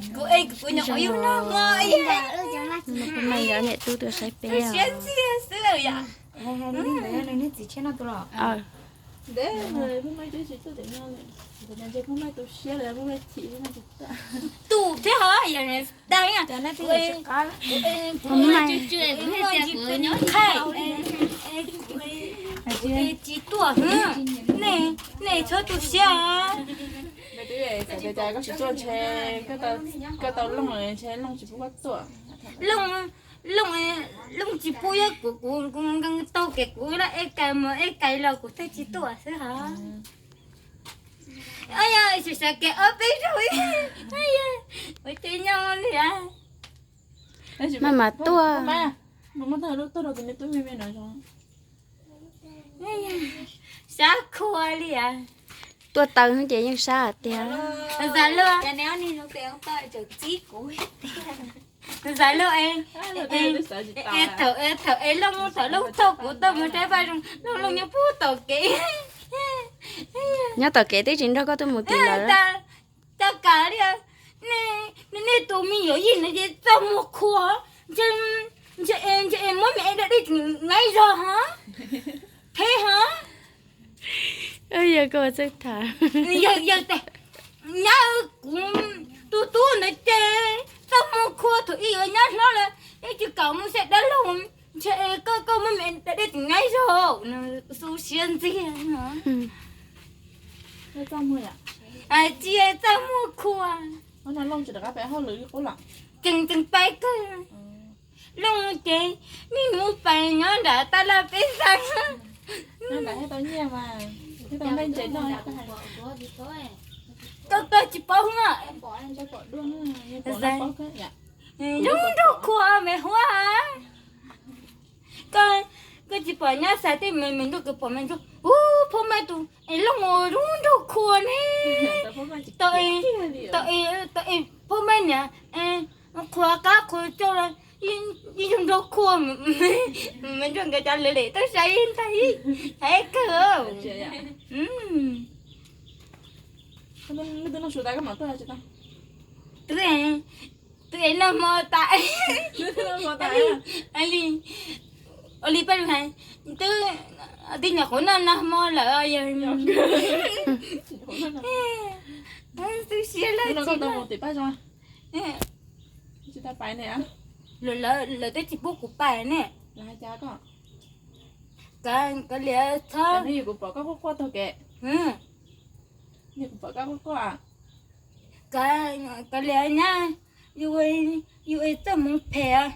Kuv, kuv nyuam qhuav yug noj mov, kuv mas yog niam tub tuaj saib peb. Siab ntxiag xwb yom. Nws txiv tshiab no tus los. Tus thiab ho yog dag. Tsis tuaj, nej txhob tu siab. Koj tsis tuaj ntshe koj tau Looj ntshe Looj tsis pub koj tuaj. Looj, Looj tsis pub, yog kuv, kuv, kuv taug kev kuv laj ej kais mus ej kais los kuv thiaj tsis tuaj xwb hos. Yog xav kev ob peb zaug, ua ces nyob li. Mas mas tuaj. Sab khua li. Tuaj taw ces yeej sab tiag. Xav luaj, thaum, thaum es Looj, thaum Looj thauj kuv tuaj mus saib Paj Zoo, Looj, Looj nyob puag tom kev. Nyob tom kev twb tsis nrog koj tuaj mus tim lawv. Tau kav li, nej tus me nyuam yij no ces txaj muag qhua, ntshe, ntshe muab me da dej nyaib zog hos, phem hos. Yog koj txawj tham. Yog, yog tias nyab kuv tus tub ntawd ces txaj muag qhua, thaum ib yuav nyab hlob lawm yeej tsis kam mus saib dab laug, ntshe koj, koj muab me da dej nyaib zog, xu siab ntxiag no. Tsis txaj muag qhua, tseem, tseem pab kawg. Looj ces niaj hnub pais nyob nram tab laj peb xeem. Koj, koj tsis paub na. Zoo nraug qhua me huab. Koj, koj tsis pom nyab xav tej me me ntuj, koj pom me ntuj, ub, phob maj tus es Looj zoo nraug qhua ne. Tau, tau es phob maj niam qhua qab qhua coj los, ib zoo nraug qhua, me ntuj nkawd cov lwm lem tau saib ntag, hais kawg. Twb, twb es noj hmo tas li, ua li Paj Lug hais, twb, twb nyuam qhuav noj noj hmo lawm yog. Xu siab lawm. Lawv twb tsis pub kuv pais ne. Kav liam txhob, kav liam nyab, yus, yus es txoj hmoov phem.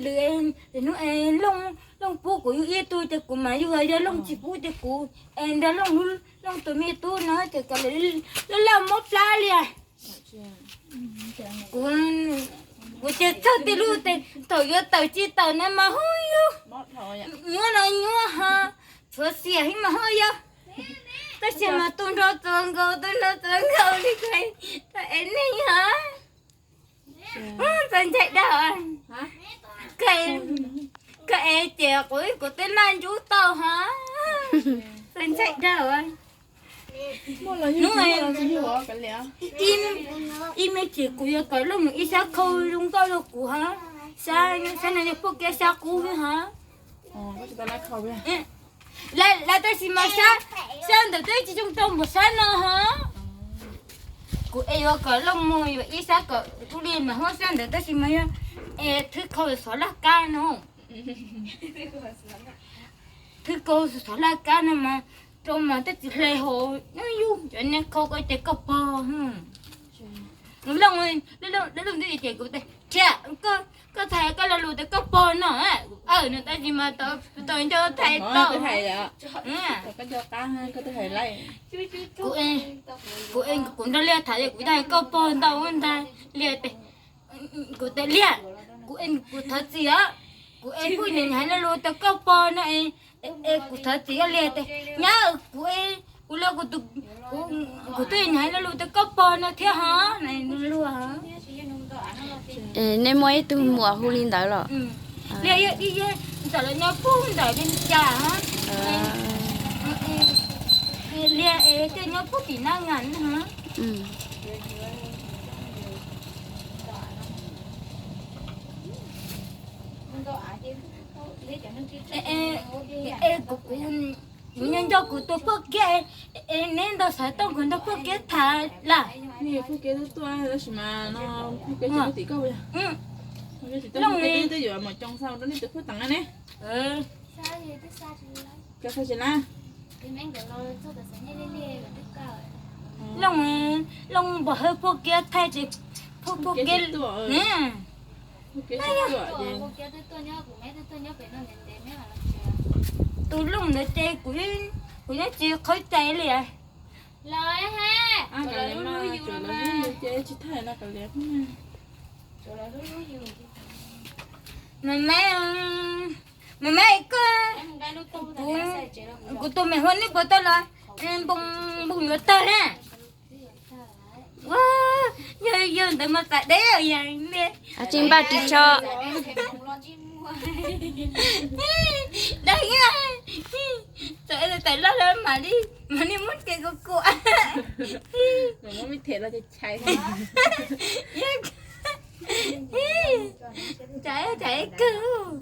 Lwm, lwm hnub es Looj, Looj pub kuv yug ib tug ces kuv mam yug, yog Looj tsis pub ces kuv es nrog Looj, Looj tus me tub no ces kav liam laj laj mob plab li. Kuv, kuv ces txog tej lub thaum yuav tawm tsis tawm na mas ho yog nyuaj los nyuaj ho, tshuav xiam heev mas ho yog. Tab sis mas tu nrho txuas nkaus, tu nrho txuas nkaus li, tau es neeg ho. Txaus ntshai dag. Koj es ces kuv, kuv twb naj ntsub tau ho. Txaus ntshai dag. Hnub ib me ntsis kuv yuav kom Looj mus ib sab khau zoo nkauj rau kuv ho. Sab, sab no yog poj kiab sab qub ho. Lawv, lawv tab sis mas sab, sab ntawm twb tsis zoo rau npaum sab no ho. Kuv es yuav kom Looj mus yuav ib sab kom ub li mas ho sab ntawd tab sis mas yog es thwb khau xov laj kab no. Thwb khau xov laj kab no mas rau mas twb tsis hle hauv, yus cov niag khau ko ces koj pog. Looj, Looj twb ces kuv tias, Thiab, koj txhais koj lo lus tias koj pog no, aw no tab sis mas tau nco thaij tau. Kuv, kuv nrog Liaj tham kuv hais koj pog ntau ntag. Liaj tias, kuv tias Liaj, kuv, kuv thov txim os, kuv es kuj nyiam hais lo lus tias koj pog no es, es kuv thov txim os. Liaj tias nyab, kuv, kuv los kuv, kuv twb nyiam hais lo lus tias koj pog no thiab ho. Luag, nej muaj ib tug muam hu li ntawd los? Liaj, ntawm lawv nyob puag ntawm Vias Cas ho. Liaj es tej nyob puag tim Nab Ngas ho. Kuv, kuv nyob nco kuv tus phooj ywg, es neb ntaus xov tooj kuv nrog phooj ywg tham lawm. Phooj ywg tuaj tab sis mas no phooj ywg tsis tuaj tim koj. Looj, twb yuav mus coj xa rau nej tus phooj ywg na ne. Koj xa tsis na. Looj, Looj npam hawb phooj ywg thaij ces phooj, phooj ywg tuaj. Tus Looj ntawd ces kuv, kuv yeej tsis qhov cai li. Los, tsis thaij no. Mas, mas, mas koj, kuv tus me hua nej puas tau los npoo, npoo yuav tag na. Yog, yog ntawd mas txawm deb yog tsis npaj ris tsho. Dag, txawm txawm loj lawm mam li, mam li muab ces kuv kuam. Tsam, tsam kawg,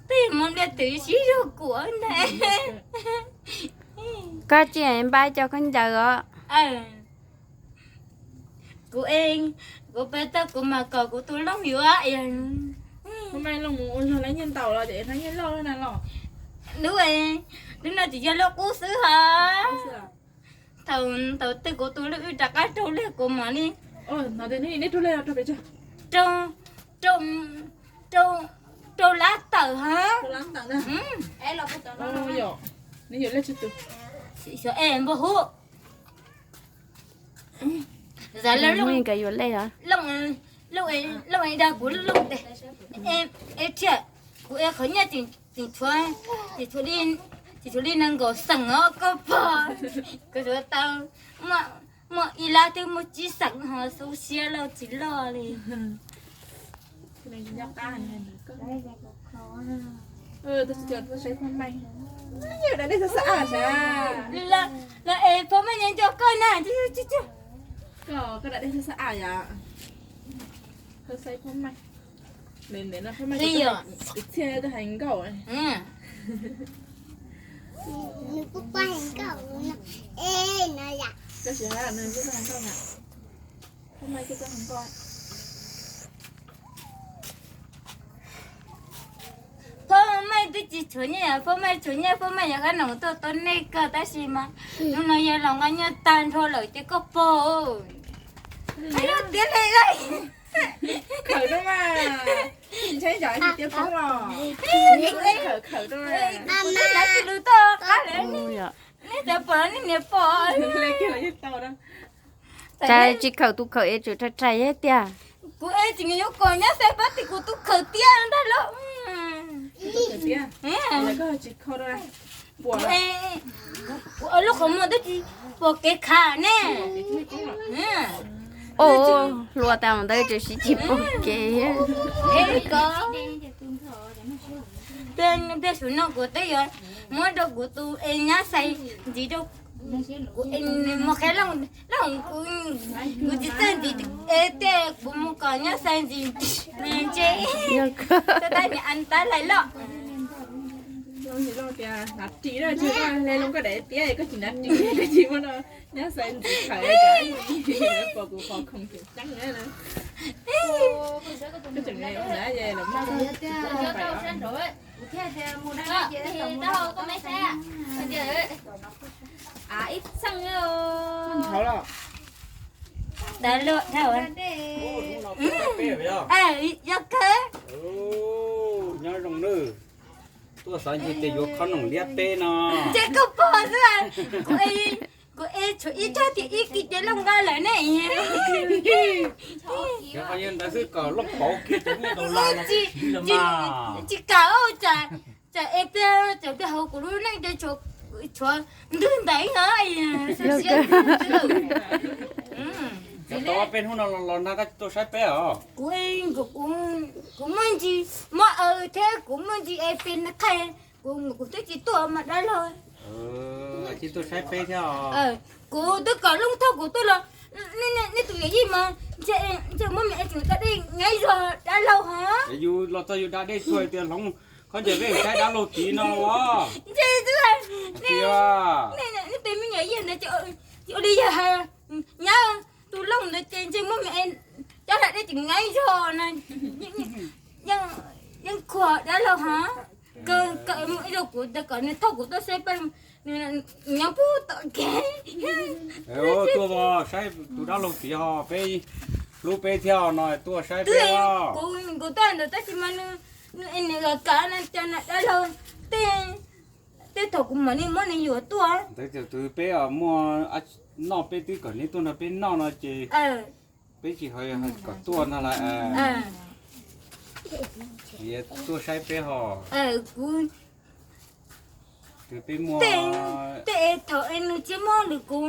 tej hmoov npliaj twm sib zog kuam ntag. Koj tsis npaj cov khaub ncaws os. Kuv, kuv pab tau kuv mas kom kuv tus Looj yuav. Hnub no Looj mus ua zog lawv nyiaj ntaus los ces hnab nyiaj loj na los. Lub, lub no tsis yog lub qub xwb hos. Thaum, thaum twg kuv tus Looj wb rov qab raug li kuv mam li. Raug, raug, raug lab tawm hos. Xyov es npau hub. Zam laj Looj, Looj, Looj dag kuv Looj tes, es thiaj kuv es qhov nyiaj tseem tshuav, tseem tshuav li nees nkaum xees os koj pog. Kuv tsuas tau muaj ib lab twb muaj tsib xees ho xub siab loj tsis loj li. Los es pog Maj nyob nco koj na. Koj, koj da dej xab xab yom. Pog Maj, ntev ntev no pog Maj, txiv txhiaj twb hais nkauj. Nws kuj pab hais nkauj no. Koj sim hais nws kuj pab hais nkauj na. Pog Maj kuj pab hais nkauj. Pog Maj twb tsis tshuav nyiaj, Pog Maj tshuav nyiaj Pog Maj yuav qab noom tuaj tua nej kawg tab sis mas hnub no yog los nqa nyiaj tag nrho lawm ces koj pog. Tiag li, khawm rau mas, ntshai tsam tsis tiav poob los. Khawm, khawm rau mas. Kuv twb hais tsis lus tau qab lawm, nej txawm pom nej niam pom. Cas tsis khawm tus khawm es tseem rhais rhais thiab tiag. Kuv es tseem yuav kom nyab xav pab tim kuv tus khawm tiag ntag lauj. Kuv, kuv lub qhov muag twb tsis pom kev khav ne. Ua hlua tas mus ntawd tseem siv tsis pom kev. Pliag, pliag saum no kuv twb yuav muab rau kuv tus es nyab xaiv ntxiv rau kuv, nws mus qhia Looj, Looj, kuv tsis txawj ntxiv es tiag, kuv mus kom nyab xaiv ntxiv ntse. Tab tab niam an tab lais loj. Hnav ris na, tsis koj le Looj koj daim tiab koj tsis hnav ris, koj tsis muab nyab xaiv ntxiv khawm, pom kuv qhov khoom tseem ceeb na. Koj tseem le ua na, los maj. Ib txheej los. Dag luaj dhau. Yog kawg. Nyob zoo nawb. Tuaj xav ncig ces yuav khob noom liab teb no. Ces koj pog xwb. Kuv es tshuav ib tag tias ib kis ces Looj nqa lawm ne. Ntawd xwb kom Looj pauv kiag cov nyiaj dollar los tsis kam, tsam es pliag, tsam pliag hauv kuv lub neej ces tshuav ntwg ntev no. Tau peb hnub no los nag koj tuaj saib peb os. Kuv, kuv muaj ntsis mob aws thiab kuv muaj ntsis es pes qhe, kuv, kuv twb tsis tuaj mas dab laug. Tsis tuaj saib peb thiab. Kuv twb kom Looj thauj kuv tuaj los, nej tus yawm yij mas ntshe muab me es tseem da dej nyab zog dab laug hos. Yus los txog yus da dej tuaj tias hloov Koj ncaim peb saib dab laug tid no los? Ntshe xwb. Tiag. Nej peb me nyuam yawg ntawd ces ua li yawg hais, nyab tus Looj ntawd ces ntshe muaj me cov lam dej tseem nyaib zog no, yeej khuam dab laug hov. Kawg ib zaug kuv tias kom nws thauj kuv tuaj saib peb, nws nyob puag tom kev. Tuaj saib tus dab laug tid ho, peb hlub peb thiab no, tuaj saib peb. Kuv tuaj ntawd tab sis mas nws, nws los kav no cov dab laug tej, tej thaum kuv mam li muab nws yuav tuaj. Ntawd tus peb muaj noj peb twb kom neb tuaj nrog peb noj no ces peb tsis ho kom tuaj no lawm. Tuaj saib peb ho. Kuv, peb muaj tej thaum es nws tsis muaj nws kuv,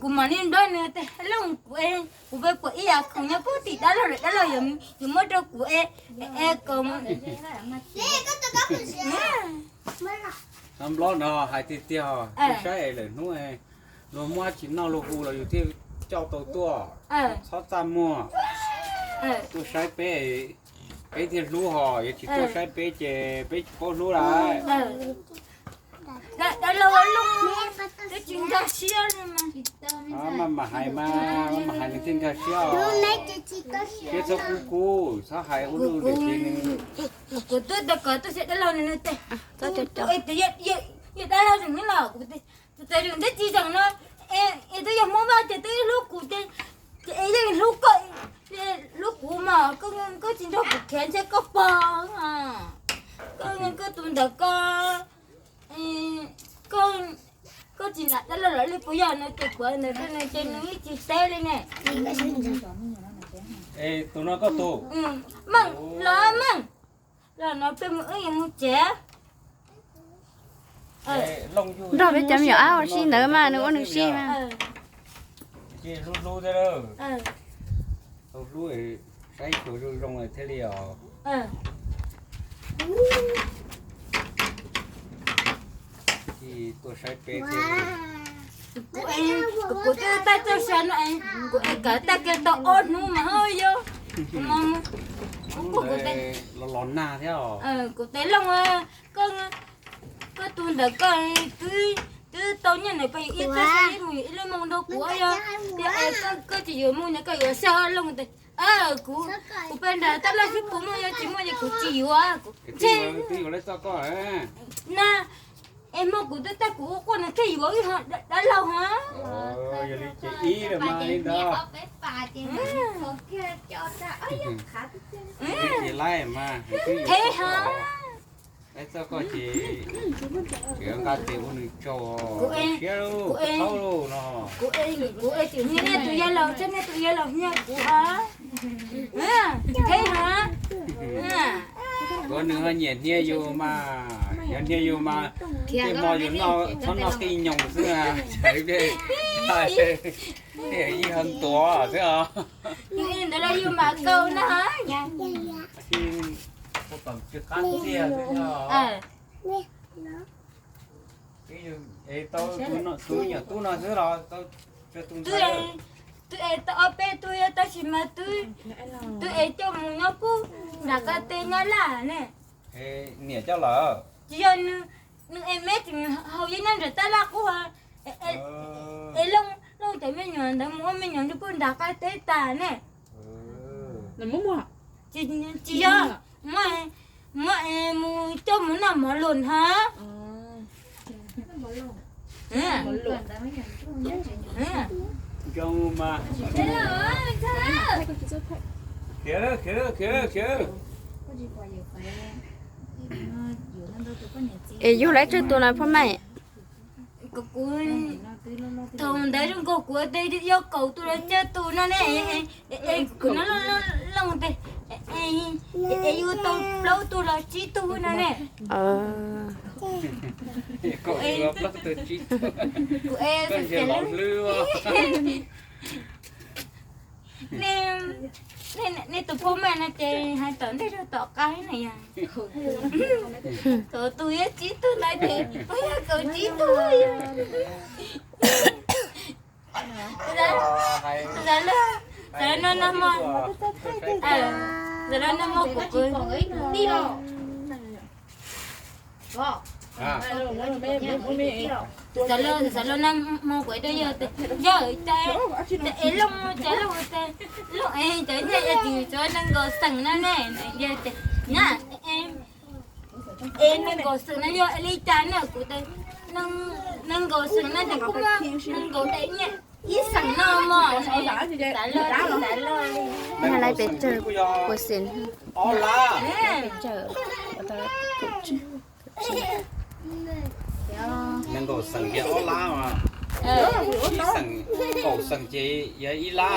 kuv mam li nrog nws tej Looj kuv es kuv peb puas ib yam khoom nyob puag tim dab laug lawm, dab laug yuav muab rau kuv es, es kom Xab Nplob no hais tiag tiag, tuaj saib es lawm hnub luag muab tsis noj luag hu los yus thiaj coj tau tuaj, txhob txaj muag. Tuaj saib peb, peb thiaj hlub ho, yog tsis tuaj saib peb ces peb tsis paub hlub lawm. Maj mam hais mas, maj mam hais nws thiaj nkag siab os. Siab txhob kub kub, txhob hais ua luaj nws ces nws. Kuv twb tau kom tuaj saib dab laug nws tes, yog dab laug zeem los kuv tes, tus tes zeem nteb tsis zeem no, es twb yog Hmoob Vaj ces twb hlub kuv ces, ces es yeej hlub koj, hlub kuv mas koj tsis nrog kuv khiav ntshe koj pog, koj tus ntawd koj, koj tsis nam dab laug lawm li puas yog no ces kuv ntawd rau nws ces nws yeej tsis teb li ne. Es tus no koj tus? Meej, los Meej, los no peb mus wb yuav mus tsev. Nrog peb cov me nyuam ab ua si ntawd mas nws ua nws si mas. Hlub hlub thiab lawm. Tau hlub, saib xyuas zoo zoo thiaj li os. Tuaj saib peb thiab. Kuv twb tau txog sab no, kuv es kav tag kiag tau ob hnub mas ho yog. Los los nag thiab os. Kuv tes Looj, koj tus ntawd koj twb tau nyiaj ntawd koj yuav ib txoj ib mus ib lub moo nrog kuv yog, yog es koj tsis yuav mus ntawd koj yuav xyov Looj tes. Kuv, kuv pab nrog tab laj xwb, kuv muaj yog tsis muaj ces kuv tsis yuav. Ntshe twb yuav lawv txoj koj na. Es hmo kuv twb tag kuv ua quaj nws thiaj yuav wb ho dab laug hov. Yog li ces ib lawm mas li ntawd. Ces laib mas twb yuav txoj koj ces, ces nqa tes ua nws tsaug siab lauj, thaub lauj no. Kuv es, kuv es tseem niaj tus yawg laus, tseem niaj tus yawg laus hnia kuv hov. Qheb hov. Kuv nws ho nyiam hnia yus mas, yog hnia yus mas, tej hmo yus txhob noj qij nyoos xwb, ib hau ntuav xwb os. Ntawd los yus mam kaus na. Tsis qab tiag xwb os. Es tau tus nyuam tub no xwb los tau tus ntxhais? Twb es tau ob peb tug tab sis mas twb es coj mus nyob puag nram qab teb Nyab Laj ne. Niam coj lawm? Tsis yog, nws es me tseem haus yeeb nyob nram tab laj qub, es Looj cov me nyuam ntawd mus ua me nyuam nyob puag nram qab teb tas ne. Tsis yog, muab, muab es mus coj mus noj mov luam hov. Es yug lawv tsawg tus no poj Maj? Kuv, thaum ntawd zoo nkaus kuv tes yog kaum tus los tsawg tus no ne, kuv no Looj tes, es yug tau plaub tug los tsib tug no ne. Kuv es, nej tus poj Maj no ces hais tom ntej rau tom qab na yog. Kaum tus yog tsib tug ntawd ces puas yog kaum tsib tug yog? Xav no no mas. Txawm los neeg mus kuv, txawm los, txawm los neeg mus kuv rau yawg tias, yawg, es Looj, es Looj, es Looj es cov nyiaj yog tsis tsuav nees nkaum xees no ne? Yawg tias, na, es nees nkaum xees no yog li cas na? Kuv tias, nees nkaum xees no ces kuj muaj nees nkaum daim nyiaj ib xees no mog. Xav loj, xav loj li. Nees nkaum xees ces kuj yog ob lab. Nees nkaum xees ces ob lab mas, ib xees, kaum xees ces yog ib lab.